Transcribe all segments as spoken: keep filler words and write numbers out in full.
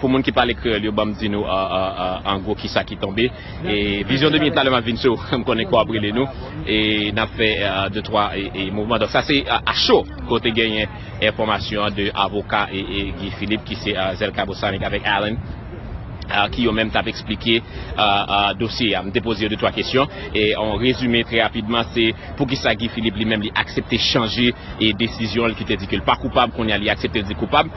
Pou moun ki pale kreyòl yo, ban m di nou, euh, euh, euh, an gwo kisa ki tonbe. E Vizyon de Minit, talè m ap vin sou, m konnen ke w ap rele nou. E n ap fè, euh, de twa, e, e mouvman. Donk sa se, euh, a cho kote genyen enfòmasyon an de avoka e, e Guy Philippe ki se, euh, Zelka Bosanik avèk Allen, euh, ki yo menm t ap eksplike, euh, euh, dosye a. M te poze yo de twa kesyon. E an rezime trè rapidman, se poukisa Guy Philippe li menm li aksepte chanje e desizyon l ki te di ke l pa koupab, kounye a li aksepte l di koupab.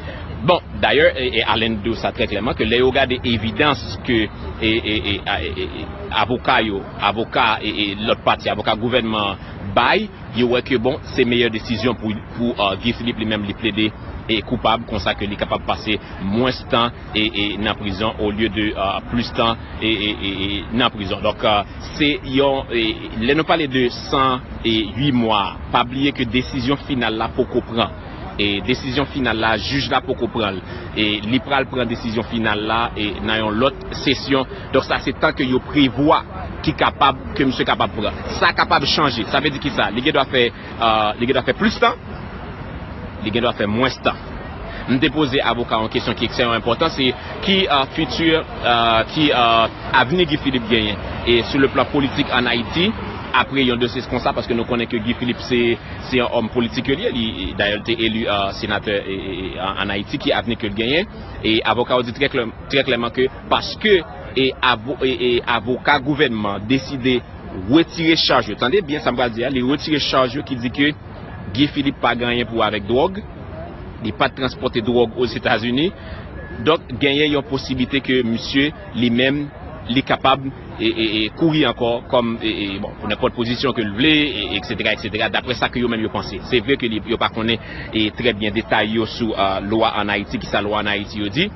Bon, dayè, e, e Allen di w sa trè klèman, ke lè yo gade evidans ke, e, e, e, a, e, e, e, avoka yo, avoka e, e lòt pati, avoka gouvènman an bay, yo wè ke bon, se meyè desizyon pou, pou, euh, Guy Philippe li menm li plede e koupab, konsa ke li kapab pase mwens tan e, e nan prizon olye de, euh, plis tan e, e, e, e nan prizon. Donk, euh, se yon, e, lè nou pale de san e uit mwa, pa bliye ke desizyon final la poko pran. E desizyon final la, jij la poko pran l. E li pral pran desizyon final la e nan yon lòt sesyon. Donk sa se tan ke yo prevwa ki kapab, ke misye kapab pran. Sa kapab chanje. Sa vle di kisa? Li gen dwa fè, euh, li gen dwa fè plis tan, li gen dwa fè mwens tan. M te poze avoka yon kesyon ki ekstrèmman enpòtan, se ki, euh, fiti, euh, ki, euh, avni Guy Philippe genyen e sou le plan politik ann Ayiti, apre yon dosye konsa, paske nou konnen ke Guy Philippe se, se yon òm politik ke li ye, li, dayè, li te eli, euh, senatè e, e, e, ann, ann Ayiti, ki avni ke l genyen. E avoka yo di trè klè, trè klèman ke paske e avo-, e, e avoka gouvènman deside retire chaj yo. Tande byen sa m pral di a, li retire chaj yo ki di ke Guy Philippe pa gen anyen pou wè avèk dwòg, li pa t transpòte dwòg Ozetazini. Donk, genyen yon posiblite ke misye li menm, li kapab e, e, e kouri ankò kòm, e, e, bon, pou nenpòt pozisyon ke l vle, e, etsetera, etsetera, daprè sa ke yo menm yo panse. Se vre ke li, yo pa konnen e trè byen detay yo sou, euh, lwa ann Ayiti, kisa lwa ann Ayiti yo di.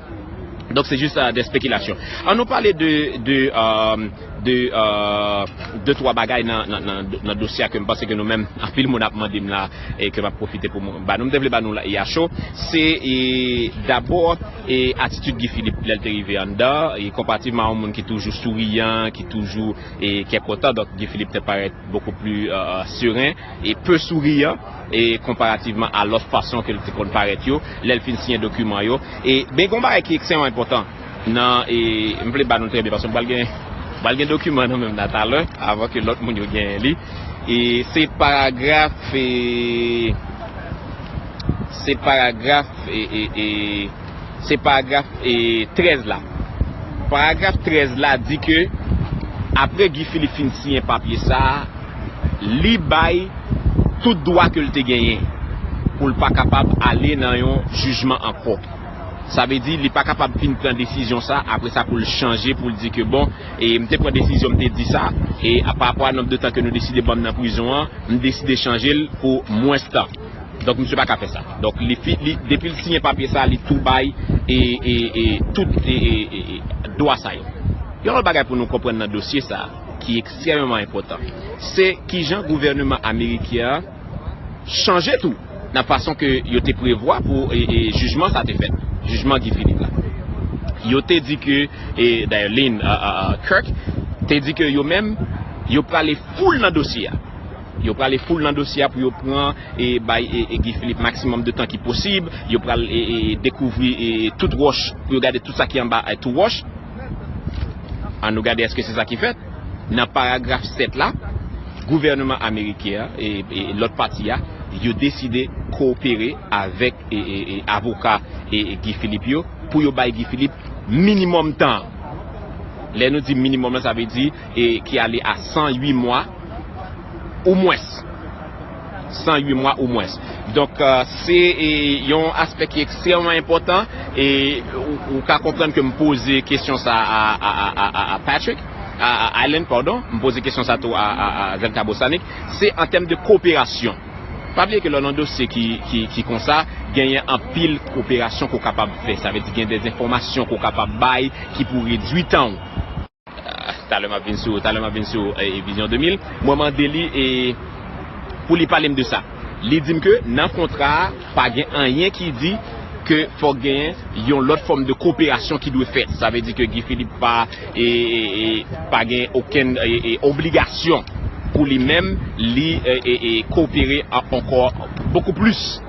Donk, se jis, euh, de spekilasyon. An nou pale de, de, euh, de, euh, de twa bagay nan, nan, nan, nan dosye a ke m panse ke nou menm, anpil moun ap mande m la, e ke m ap pwofite pou m ba nou. M te vle ba nou la, e a cho. Se, e, dabò, e, atitid Guy Philippe lè l te rive anndan, e, konparativman a yon moun ki toujou souriyan, ki toujou, e, kè kontan. Donk, Guy Philippe te parèt beaucoup plus, euh, euh, serein et peu souriant, e konparativman a lòt fason ke l te konn parèt yo, lè l fin siyen dokiman yo. E, men gon bagay ki ekstrèmman enpòtan nan, e, m vle ba nou l trè byen, paske m pral gen, m pral gen dokiman nan men m nan talè, avan ke lòt moun yo genyen li. E se paragraf, e, se paragraf, e, e, e, se paragraf, e, trèz la. Paragraf trèz la di ke apre Guy Philippe fin siyen papye sa a, li bay tout dwa ke l te genyen pou l pa kapab ale nan yon jijman ankò. Sa vle di, li pa kapab fin pran desizyon sa, apre sa pou l chanje, pou l di ke, bon, e m te pran desizyon, m te di sa, e a, pa rapò a nonb de tan ke nou deside ban m nan prizon an, m deside chanje l pou mwens tan. Donk, misye pa ka fè sa. Donk, li fi-, li, depi l siyen papye sa, li tou bay e, e, e, tout e, e, e, e, dwa sa yo. Yon lòt bagay pou nou konprann nan dosye sa, ki ekstrèmeman enpòtan, se kijan gouvèneman ameriken an chanje tou nan fason ke yo te prevwa pou, e, e, jijman sa te fèt, jijman Guy Philippe la. Yo te di ke, e, dayè, Lynn, a, a, a, Kirk te di ke yo menm, yo prale full nan dosye a. Yo prale full nan dosye a pou yo pran e bay e, e Guy Philippe maksimòm de tan ki posib. Yo pral e, e, dekouvri e, tout wòch, pou yo gade tout sa ki anba e, tout wòch. An nou gade èske se sa ki fèt. Nan paragraf sèt la, gouvèneman ameriken an e, e lòt pati a, yo deside kowopere avèk e, e, e avoka e, e Guy Philippe yo pou yo bay Guy Philippe minimòm tan. Lè nou di minimòm lan, sa vle di e ki ale a san uit mwa ou mwens. San uit mwa ou mwens. Donk, e, se e, yon aspè ki ekstrèmman enpòtan e ou, ou ka konprann ke m poze kesyon sa a, a, a, a, a, a Patrick, a, a Allen, padon, m poze kesyon sa tou a, a, a Zelka Bosanik, se an tèm de koperasyon. Pa bliye ke lè w nan dosye ki, ki, ki konsa, genyen anpil koperasyon ke w kapab fè. Sa vle di gen de enfòmasyon ke w kapab bay ki pou redui tan w. Ah, talè m ap vin sou, talè m ap vin sou e, e Vizyon de mil. Mwen mande li e, pou li pale m de sa. Li di m ke nan kontra a, pa gen anyen ki di ke fòk genyen yon lòt fòm de koperasyon ki dwe fèt. Sa vle di ke Guy Philippe pa, e, e, e, pa gen okenn e, e, obligasyon pou li menm, li e, e, e, kowopere a, ankò bokou plis.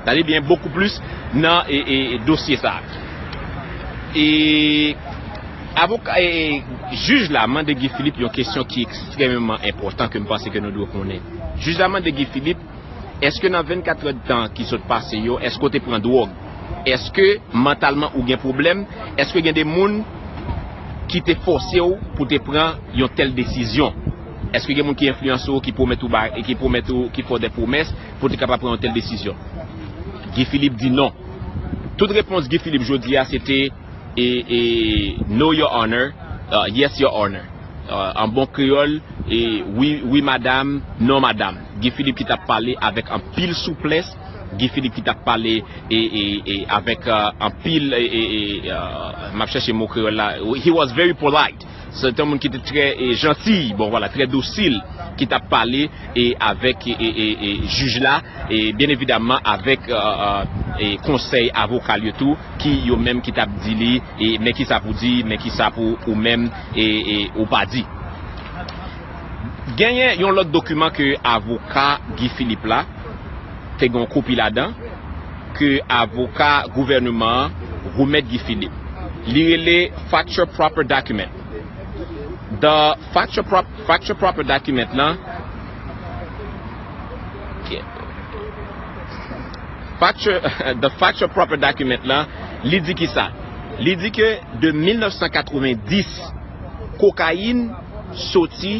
Tande byen, bokou plis nan e, e, e, dosye sa a. E avoka, e, jij la mande Guy Philippe yon kesyon ki ekstrèmeman enpòtan ke m panse ke nou dwe konnen. Jij la mande Guy Philippe, èske nan vennkat èdtan ki sot pase yo, èske w te pran dwòg? Èske mantalman ou gen pwoblèm? Èske gen de moun ki te fòse w pou te pran yon tèl desizyon? Èske gen moun ki enfliyanse w, ki pwomèt ou, ba- ki pwomèt ou, ki fè w de pwomès pou te kapab pran yon tèl desizyon? Guy Philippe di non. Tout repons Guy Philippe jodi a se te e, e, no, your honor, uh, yes, your honor. Uh, an bon kreyòl, e, wi, wi madam, non madam. Guy Philippe ki t ap pale avèk anpil souplès, Guy Philippe ki t ap pale e, e, e, avèk uh, anpil, e, e, e, uh, m ap chèche mo kreyòl la, he was very polite. Se te yon moun ki te trè e, janti, bon vwala, trè dosil, ki t ap pale e, avèk e, e, e, e, jij la, e byen evidamman avèk e, e, e, konsèy avoka l yo tou, ki yo menm ki t ap di li, e, men ki sa pou di, men ki sa pou ou menm e, e, ou pa di. Genyen yon lòt dokiman ke avoka Guy Philippe la te gen yon kopi ladan, ke avoka gouvènman an remèt Guy Philippe. Li rele factual proper document. The factual, prop, factual proper document lan, factual, the factual proper document lan, li di ki sa? Li di ke de mil nèf san katrevenndis, kokayin soti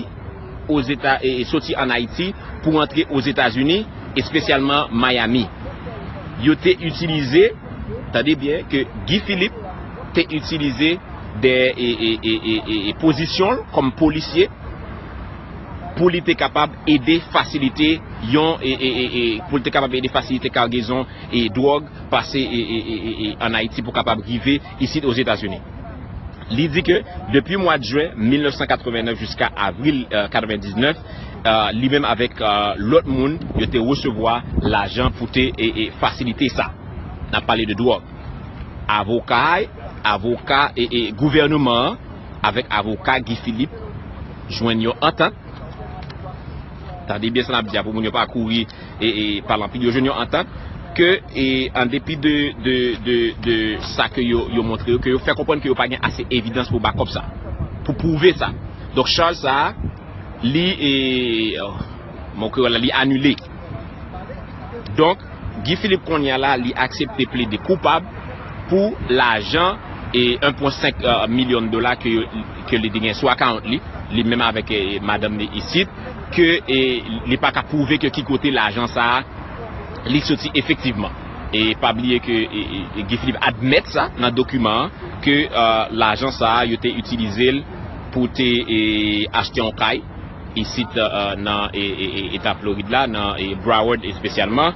Ozeta, e, e soti ann Ayiti pou antre Ozetazini, espesyalman Miami. Yo te itilize, tande byen, ke Guy Philippe te itilize de e, e, e, e, e, e pozisyon l kòm polisye pou li te kapab ede fasilite yon e, e, e, e, pou li te kapab ede fasilite kagezon e dwòg pase e, e, e, e, e, ann Ayiti pou kapab rive isit Ozetazini. Li di ke depi mwa jen mil nèf san katrevennnèf jiska avril eh, katrevendiznèf, eh, li menm avèk eh, lòt moun, yo te resevwa lajan pou te e, e, fasilite sa. N ap pale de dwòg. Avoka, avoka e, e gouvènman an avèk avoka Guy Philippe jwenn yon antant. Tande byen sa n ap di a pou moun yo pa kouri e, e pale anpil. Yo jwenn yon antant ke e, an depi de, de, de, de sa ke yo, yo montre yo, ke yo fè konprann ke yo pa gen ase evidans pou bakòp sa, pou pwouve sa. Donk chaj sa a, li e, oh, mo kreyòl la, li anile. Donk, Guy Philippe kounye a la, li aksepte plede koupab pou lajan e en pwen senk milyon dola ke, yo- ke li te gen sou akawont li, li menm avèk e, madanm li isit, ke e, li pa ka pwouve ke ki kote lajan sa a li soti efektivman. E pa bliye ke e, e, Guy Philippe admèt sa nan dokiman an, ke eh, lajan sa a yo te itilize l pou te e, achte yon kay isit eh, nan e, e, e, eta Florid la, nan e, Broward espesyalman.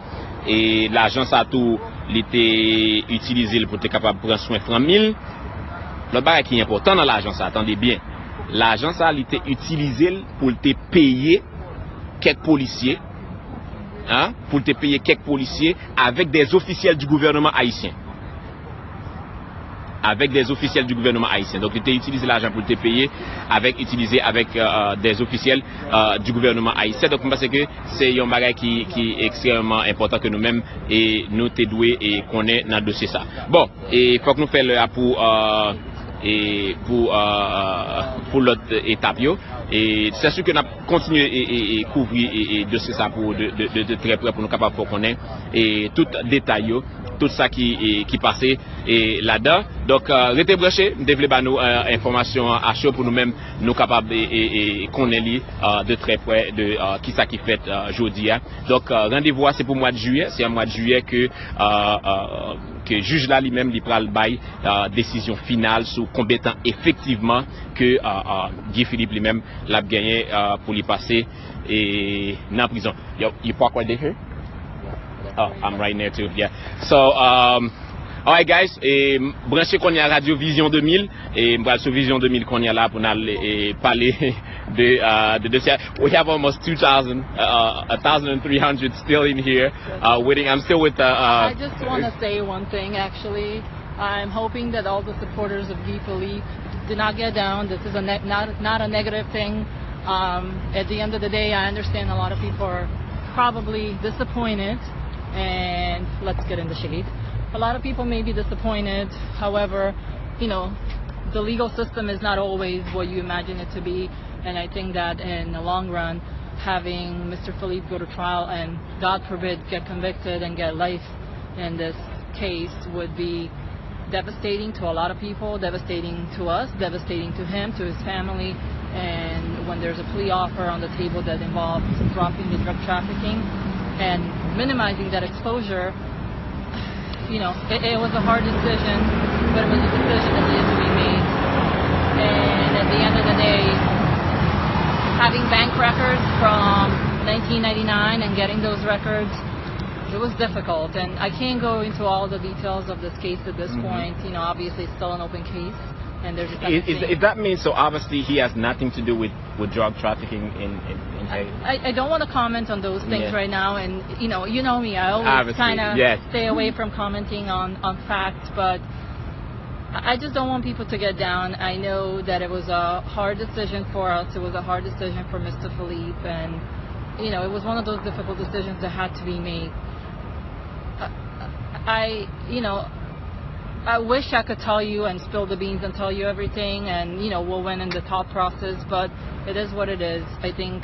E lajan sa tou, li te itilize l pou te kapab pran swen fanmi l. Lòt bagay ki enpòtan nan lajan sa, tande byen, lajan sa, li te itilize l pou l te peye kèk polisye, hein, pou l te peye kèk polisye avec des officiels du gouvernement haïtien. Avec des officiels du gouvernement haïtien. Donk, li te itilize lajan pou l te peye avèk, itilize avèk euh, euh, des officiels euh, du gouvernement haïtien. Donk, mwen panse ke se yon bagay ki, ki ekstrèmeman enpòtan ke nou menm e nou te dwe e konnen nan dosye sa. Bon, e fòk nou fè lè a pou euh, e pou euh, euh, pou lòt etap yo. E se si ke n ap kontinye e, e, e kouvri e, e dosye sa pou de, de, de, de trè prè pou nou kapab fè w konnen e tout detay yo, tout sa ki, e, ki pase e ladan. Donk, euh, rete branche, m te vle ba nou euh, enfòmasyon an a cho pou nou menm nou kapab e, e, e konnen li euh, de trè prè de euh, kisa ki fèt euh, jodi a. Donk, euh, randevou a se pou mwa de jiyè, se an mwa de jiyè ke euh, euh, ke jij la li menm li pral bay euh, desizyon final sou konbyen tan efektivman ke euh, euh, Guy Philippe li menm l ap genyen euh, pou li pase e nan prizon. Yo, you park right there? Oh, I'm right near too. Yeah. So, um, all right, guys. E, branche kounye a Radio Vision deux mille. E, m pral sou Vision deux mille kounye a la pou n al e, pale de, uh, de, de sa. We have almost two thousand, uh, a thousand and three hundred still in here, uh, waiting. I'm still with, uh, uh, I just want to say one thing, actually. I'm hoping that all the supporters of Guy Philippe do not get down. This is a ne- not not a negative thing. Um, at the end of the day, I understand a lot of people are probably disappointed, and let's get in the shade. A lot of people may be disappointed. However, you know, the legal system is not always what you imagine it to be. And I think that in the long run, having Mister Philippe go to trial and, God forbid, get convicted and get life in this case would be devastating to a lot of people, devastating to us, devastating to him, to his family. And when there's a plea offer on the table that involves dropping the drug trafficking and minimizing that exposure, you know, it, it was a hard decision, but it was a decision that needed to be made. And at the end of the day, having bank records from nineteen ninety-nine and getting those records, it was difficult. And I can't go into all the details of this case at this point. You know, obviously, it's still an open case, and there's a Is, is, sentencing. Is that mean, so obviously he has nothing to do with, with drug trafficking in, in, in Haiti? I, I don't want to comment on those things Yeah. right now, and you know, you know me, I always Obviously, kind of yes. stay away from commenting on, on facts, but I just don't want people to get down. I know that it was a hard decision for us. It was a hard decision for Mister Philippe, and you know, it was one of those difficult decisions that had to be made. I, I- you know, I wish I could tell you and spill the beans and tell you everything, and you know, we'll win in the thought process, but it is what it is. I think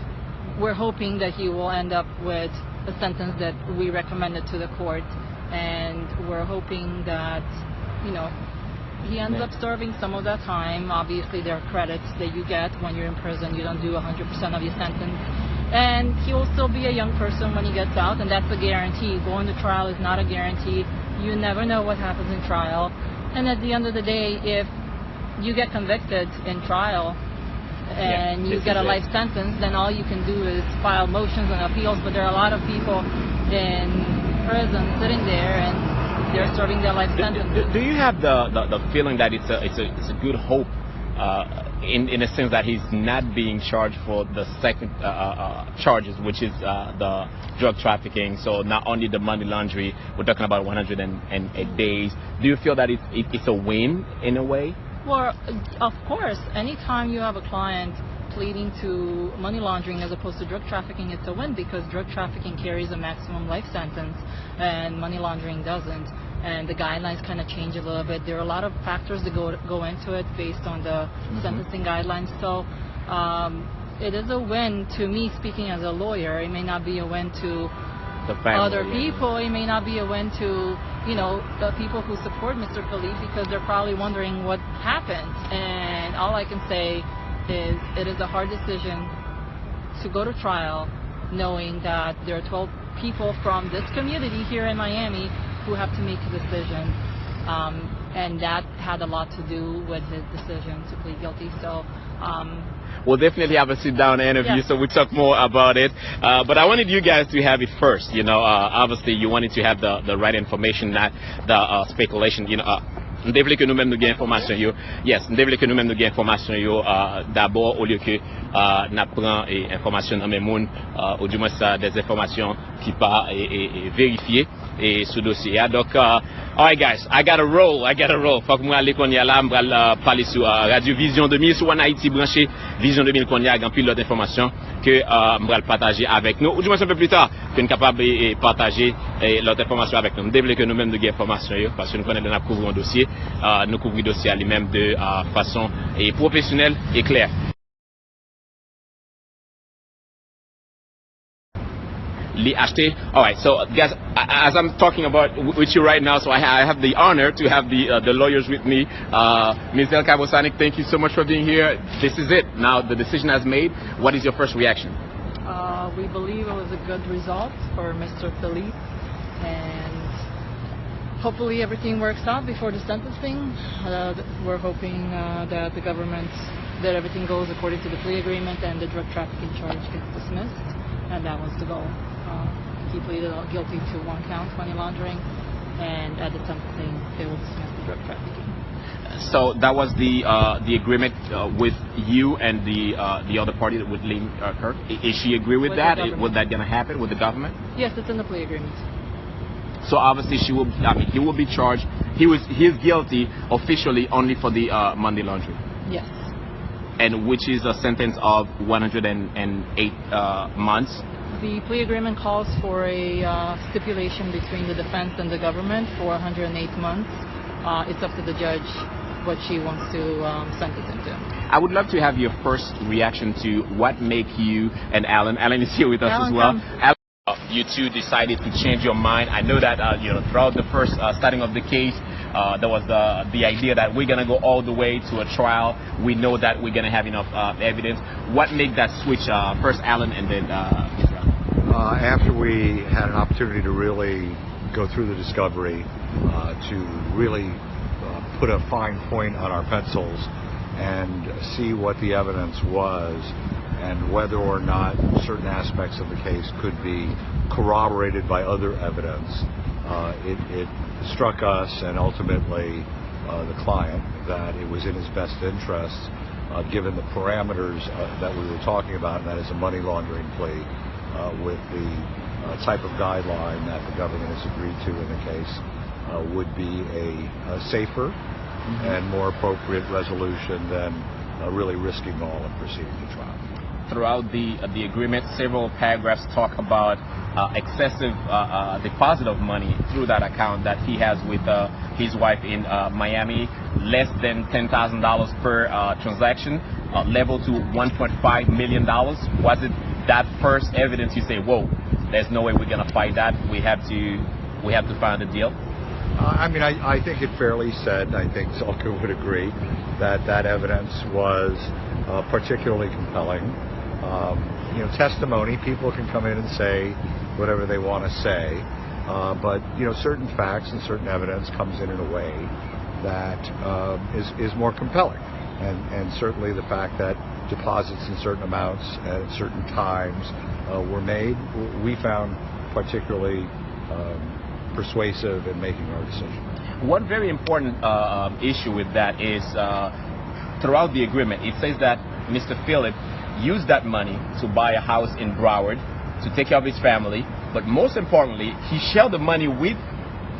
we're hoping that he will end up with a sentence that we recommended to the court, and we're hoping that, you know, he ends Yeah. up serving some of that time. Obviously, there are credits that you get when you're in prison. You don't do one hundred percent of your sentence. And he will still be a young person when he gets out, and that's a guarantee. Going to trial is not a guarantee. You never know what happens in trial. And at the end of the day, if you get convicted in trial and Yeah, you this get is a it. life sentence, then all you can do is file motions and appeals. But there are a lot of people in prison sitting there, and they're serving their life Do, sentence. do, do you have the, the, the feeling that it's a, it's a, it's a good hope, uh, in, in a sense that he's not being charged for the second, uh, uh, uh, charges, which is, uh, the drug trafficking? So not only the money laundering, we're talking about one hundred and eight days. Do you feel that it's, it, it's a win in a way? Well, of course, anytime you have a client pleading to money laundering as opposed to drug trafficking, it's a win, because drug trafficking carries a maximum life sentence and money laundering doesn't. And the guidelines kind of change a little bit. There are a lot of factors that go go into it based on the Mm-hmm. sentencing guidelines. So, um, it is a win to me, speaking as a lawyer. It may not be a win to The family, other yeah. People. It may not be a win to, you know, the people who support Mister Philippe, because they're probably wondering what happened. And all I can say is it is a hard decision to go to trial knowing that there are twelve people from this community here in Miami who have to make a decision. Um, and that had a lot to do with his decision to plead guilty. So, um, We'll definitely have a sit down interview, Yes. So we'll talk more about it. Uh, but I wanted you guys to have it first. You know, uh, obviously, you wanted to have the, the right information, not the uh, speculation. You know, uh, m te vle ke nou menm nou gen enfòmasyon yo. Yes, m te vle ke nou menm nou gen enfòmasyon yo, uh, dabò, olye ke uh, n ap pran eh, enfòmasyon nan men moun, uh, ou di mwen sa, des enfòmasyon ki pa eh, eh, eh, verifye eh, sou dosye a. Donk, uh, alright guys, I gotta roll, I gotta roll. Fòk mwen ale kounye a la, m pral uh, pale sou uh, Radio Vision deux mille, sou One Haiti branche Vision deux mille kounye a, gen anpil lòt enfòmasyon ke uh, m pral pataje avèk nou. Ou di mwen se yon pè pli ta, ke n kapab eh, eh, pataje eh, lòt enfòmasyon avèk nou. M te vle ke nou menm nou gen enfòmasyon yo, paske nou konnen lè n ap kouvri yon dosye, uh, nou kouvri dosye a li menm de uh, fason eh, pwofesyonèl e klè. Li achte. Alright, so guys, a- as I'm talking about w- with you right now, so I, ha- I have the honor to have the uh, the lawyers with me. Uh, Miz Delka Bosanic, thank you so much for being here. This is it. Now the decision has made. What is your first reaction? Uh, we believe it was a good result for Mister Philippe, and hopefully everything works out before the sentencing. Uh, th- we're hoping uh, that the government, that everything goes according to the plea agreement and the drug trafficking charge gets dismissed, and that was the goal. Uh, he pleaded guilty to one count, money laundering, and at the sentencing, they will dismiss the drug trafficking. So that was the uh, the agreement uh, with you and the uh, the other party with Lynn uh, Kirk. I- Is she agree with With the that? government. Would that gonna happen with the government? Yes, it's in the plea agreement. So obviously she will. I mean, he will be charged. He was he is guilty officially only for the uh, money laundering, Yes. and which is a sentence of one hundred and eight uh, months. The plea agreement calls for a uh, stipulation between the defense and the government for one hundred eight months. Uh, it's up to the judge what she wants to um, sentence him to. I would love to have your first reaction to what make you and Alan. Alan is here with us as well. Alan, uh, you two decided to change your mind. I know that uh, you know throughout the first uh, starting of the case, uh, there was the the idea that we're gonna go all the way to a trial. We know that we're gonna have enough uh, evidence. What made that switch uh, first, Alan, and then uh, Mister Alan? Uh, after we had an opportunity to really go through the discovery, uh, to really uh, put a fine point on our pencils and see what the evidence was and whether or not certain aspects of the case could be corroborated by other evidence. Uh, it, it struck us and ultimately uh, the client that it was in his best interest, uh, given the parameters uh, that we were talking about, and that is a money laundering plea uh, with the uh, type of guideline that the government has agreed to in the case, uh, would be a, a safer and more appropriate resolution than uh, really risking all and proceeding to trial. Throughout the uh, the agreement, several paragraphs talk about uh, excessive uh, uh, deposit of money through that account that he has with uh, his wife in uh, Miami, less than ten thousand dollars per uh, transaction, uh, level to one point five million dollars. Was it that first evidence you say, "Whoa, there's no way we're gonna fight that. We have to, we have to find a deal"? Uh, I mean, I, I think it fairly said, I think Zulka would agree, that that evidence was uh, particularly compelling. Um, you know, testimony, people can come in and say whatever they want to say, uh, but, you know, certain facts and certain evidence comes in in a way that um, is, is more compelling. And, and certainly the fact that deposits in certain amounts at certain times uh, were made, we found particularly um, persuasive in making our decision. One very important uh, um, issue with that is uh, throughout the agreement, it says that Mister Philip used that money to buy a house in Broward to take care of his family, but most importantly, he shared the money with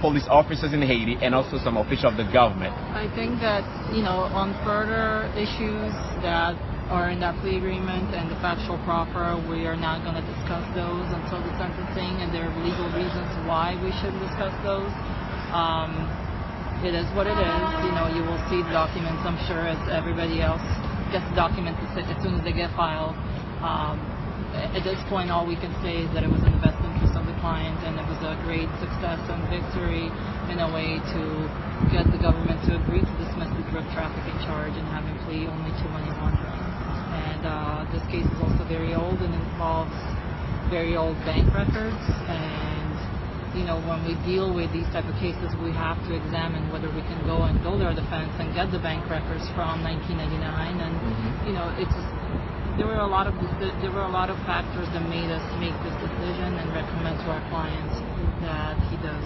police officers in Haiti and also some official of the government. I think that, you know, on further issues that are in that plea agreement and the factual proffer, we are not going to discuss those until the sentencing, and there are legal reasons why we shouldn't discuss those. Um, it is what it is. You know, you will see the documents, I'm sure, as everybody else gets the documents as soon as they get filed. Um, at this point, all we can say is that it was in the best interest of the client, and it was a great success and victory in a way to get the government to agree to dismiss the drug trafficking charge and have him plead only to money laundering. And uh, this case is also very old and involves very old bank records. And you know, when we deal with these type of cases, we have to examine whether we can go and build our defense and get the bank records from nineteen ninety-nine. And you know, it's there were a lot of there were a lot of factors that made us make this decision and recommend to our clients that he does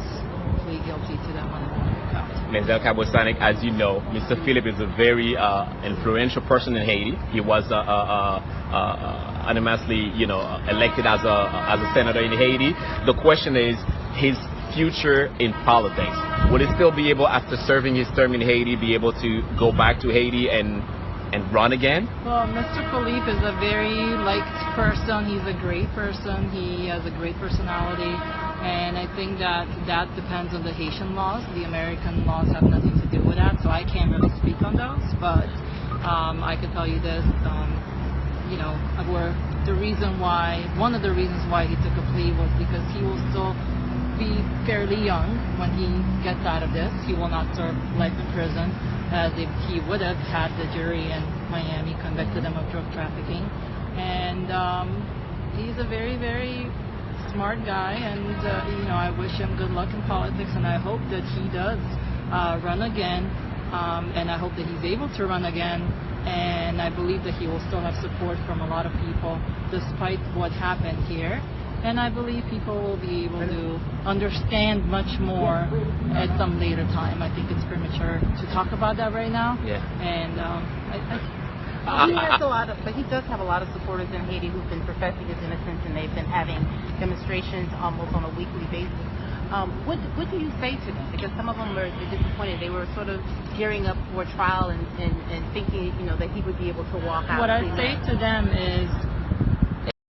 plead guilty to that money laundering count. Mademoiselle Cabosonic, as you know, Mister Philip is a very uh, influential person in Haiti. He was uh, uh, uh, uh, unanimously, you know, elected as a as a senator in Haiti. The question is his future in politics. Will he still be able, after serving his term in Haiti, be able to go back to Haiti and and run again? Well, Mister Philippe is a very liked person. He's a great person. He has a great personality. And I think that that depends on the Haitian laws. The American laws have nothing to do with that, so I can't really speak on those. But um, I can tell you this. Um, you know, where the reason why, one of the reasons why he took a plea was because he will still be fairly young when he gets out of this. He will not serve life in prison as if he would have had the jury in Miami convicted him of drug trafficking. And um, he's a very, very smart guy, and uh, you know, I wish him good luck in politics, and I hope that he does uh, run again, um, and I hope that he's able to run again. And I believe that he will still have support from a lot of people, despite what happened here. And I believe people will be able to understand much more at some later time. I think it's premature to talk about that right now. Yeah. And um, I, I, he has a lot of, but he does have a lot of supporters in Haiti who've been professing his innocence, and they've been having demonstrations almost on a weekly basis. Um, what what do you say to them? Because some of them are disappointed. They were sort of gearing up for trial and, and, and thinking, you know, that he would be able to walk out. What I say to them is,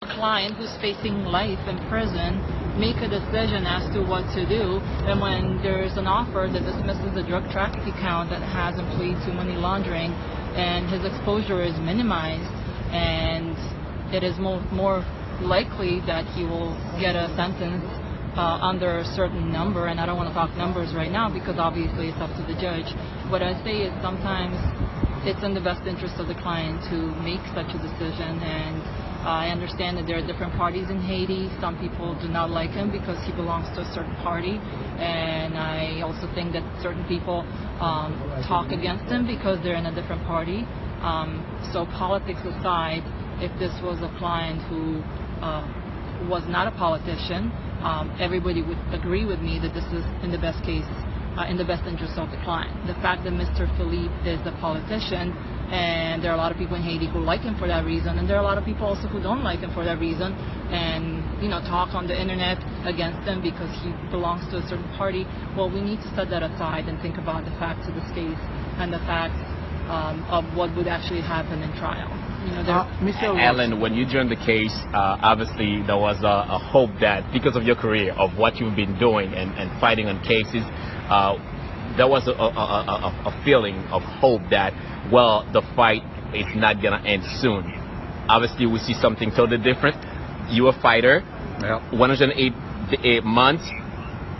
a client who's facing life in prison, make a decision as to what to do. And when there's an offer that dismisses a drug trafficking count that has him plead to money laundering and his exposure is minimized and it is more, more likely that he will get a sentence uh, under a certain number, and I don't want to talk numbers right now because obviously it's up to the judge. What I say is sometimes it's in the best interest of the client to make such a decision, and uh, I understand that there are different parties in Haiti. Some people do not like him because he belongs to a certain party, and I also think that certain people um, talk against him because they're in a different party. Um, so politics aside, if this was a client who uh, was not a politician, um, everybody would agree with me that this is in the best case, uh, in the best interest of the client. The fact that Mister Philippe is a politician, and there are a lot of people in Haiti who like him for that reason, and there are a lot of people also who don't like him for that reason, and you know, talk on the internet against him because he belongs to a certain party. Well, we need to set that aside and think about the facts of this case and the facts um, of what would actually happen in trial. You know, there, uh, Mister Alan, when you joined the case, uh, obviously there was a, a hope that because of your career, of what you've been doing and, and fighting on cases, uh, there was a, a, a, a, a feeling of hope that, well, the fight is not going to end soon. Obviously, we see something totally different. You're a fighter. Yeah. one hundred eight months.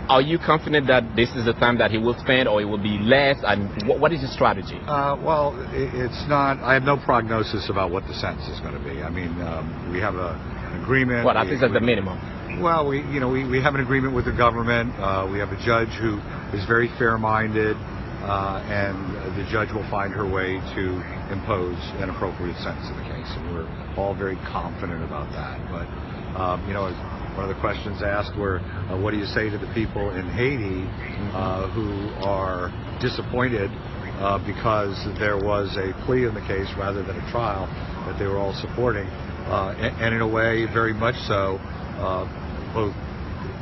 Are you confident that this is the time that he will spend, or it will be less? And what, what is your strategy? Uh, well, it's not. I have no prognosis about what the sentence is going to be. I mean, um, we have a, an agreement. Well, at least at the minimum. Well, we, you know, we, we have an agreement with the government. Uh, we have a judge who is very fair-minded, uh, and the judge will find her way to impose an appropriate sentence in the case. And we're all very confident about that. But, um, you know, one of the questions asked were, uh, what do you say to the people in Haiti uh, who are disappointed uh, because there was a plea in the case rather than a trial that they were all supporting? Uh, and, and in a way, very much so, uh, both,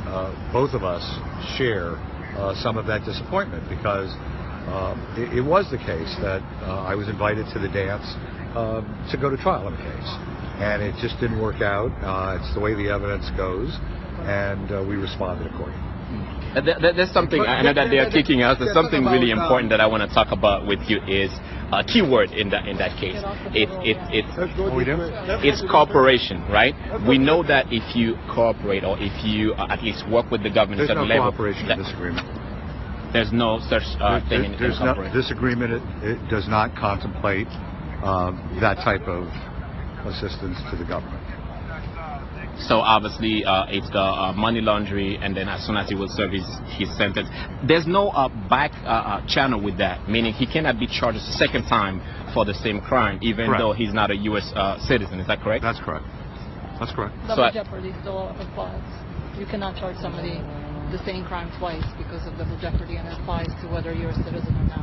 uh, both of us share uh, some of that disappointment because um, it, it was the case that uh, I was invited to the dance um, to go to trial in the case. And it just didn't work out. Uh, it's the way the evidence goes. And uh, we responded accordingly. Uh, there- there- There's something, I know that they are kicking us. There's something really important that I want to talk about with you is a key word in that in that case. It's it's it's What we do? it's cooperation, right? We know that if you cooperate or if you uh, at least work with the government There's at certain no level, cooperation that- in this agreement. there's no such uh, thing in, in There's no, cooperation. This agreement it, it does not contemplate um, that type of assistance to the government. So obviously, uh, it's the uh, money laundering, and then as soon as he will serve his, his sentence, there's no uh, back uh, uh, channel with that. Meaning he cannot be charged a second time for the same crime, even Correct. though he's not a U S uh, citizen. Is that correct? That's correct. That's correct. Double So I- jeopardy still applies. You cannot charge somebody the same crime twice because of double jeopardy, and it applies to whether you're a citizen or not.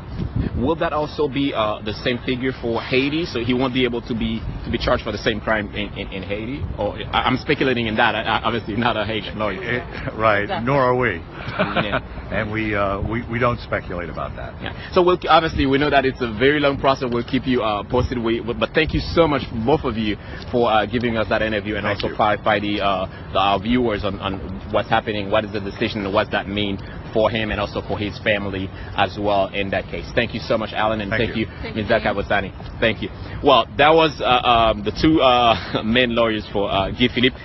Will that also be uh, the same figure for Haiti? So he won't be able to be to be charged for the same crime in, in, in Haiti? Or I, I'm speculating in that. I, I, obviously, not a Haitian lawyer. Eh, right, Exactly. Nor are we. Yeah. And we, uh, we, we don't speculate about that. Yeah. So we'll obviously we know that it's a very long process. We'll keep you uh, posted. We, but thank you so much, both of you, for uh, giving us that interview and Thank also you. clarify the, uh, the our viewers on, on what's happening, what is the decision, and what that mean for him and also for his family as well in that case. Thank you so much, Alan, and Thank thank, you. you, Miz Dakabosani. Thank you. Well, that was uh, um, the two uh, main lawyers for uh, Guy Philippe.